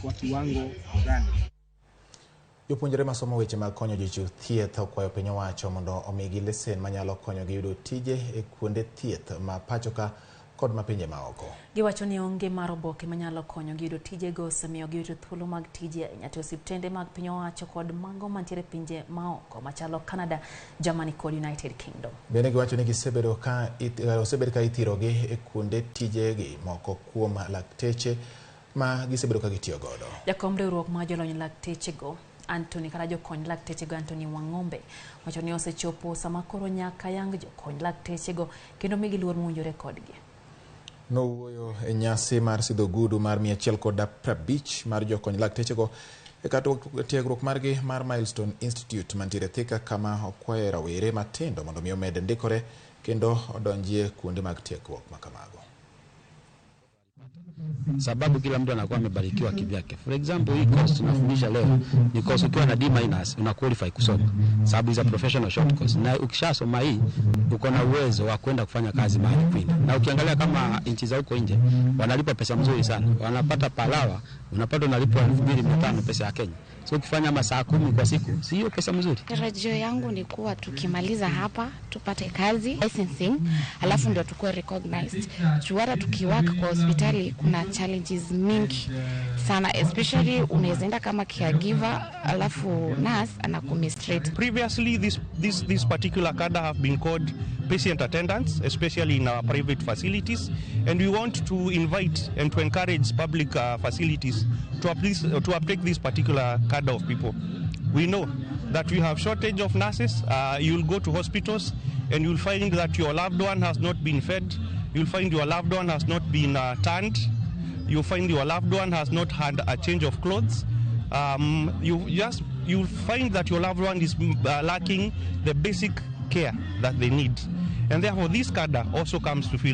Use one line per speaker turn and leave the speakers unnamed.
Kwa kiwango gani?
Jopuonjre masomo weche mag konyo jochiw thieth okwayo piny owacho mondo omigi lesen manyalo konyogi yudo tije e kuonde thieth ma pachoka kod ma pinje maoko.
Giwacho ni onge mar oboke manyalo konyogi yudo tijego osemiyo giwito thuolo mag tije ahinya to osiptende mag piny owacho kod mago mantiere pinje maoko machalo Canada, Germany kod United Kingdom.
Bende giwacho ni gisebedo ka osebed ka ithirogi e kuonde tijegi moko kuom lakteche ma gisebedo ka gitiyo godo.
Jakom riwruok mar jolony laktechego Anthony kata jokony laktechego Anthony Wang'ombe wacho ni osechopo sama koro nyaka yang jokony laktechego kendo migi luor mowinjore kodgi.
Nowuoyo e nyasi mar sidho ogudu mar 150 mar jokony laktechego e kar tiegruok margi mar Milestone Institute mantiere Thika kama okwaye rawere matindo mondo mi omed ndikore kendo odonjie kuonde mag tiegruok makamago.
Sababu kila mtu anakuwa amebarikiwa kivyake. For example, hii course tunafundisha leo ni course ukiwa na D minus una qualify kusoma, sababu is a professional short course, na ukishasoma hii uko na uwezo wa kwenda kufanya kazi mahali kwingine. Na ukiangalia kama nchi za huko nje wanalipa pesa mzuri sana, wanapata palawa, unapata unalipwa 2500 pesa ya Kenya. So ukifanya masaa 10 kwa siku, si hiyo pesa mzuri?
Tarajio yangu ni kuwa tukimaliza hapa tupate kazi licensing, alafu ndio tukue recognized. Juu hata tukiwork kwa hospitali kuna challenges mingi sana, especially unaweza enda kama caregiver alafu nurse anakumistreat.
Previously, this particular cadre have been called patient attendants, especially in our private facilities, and we want to invite and to encourage public facilities to uptake this particular cadre of people. We know that we have shortage of nurses. You'll go to hospitals and you'll find that your loved one has not been fed. You'll find your loved one has not been turned. You'll find your loved one has not had a change of clothes. You'll find that your loved one is lacking the basic care that they need. And therefore this cadre also comes to fill that.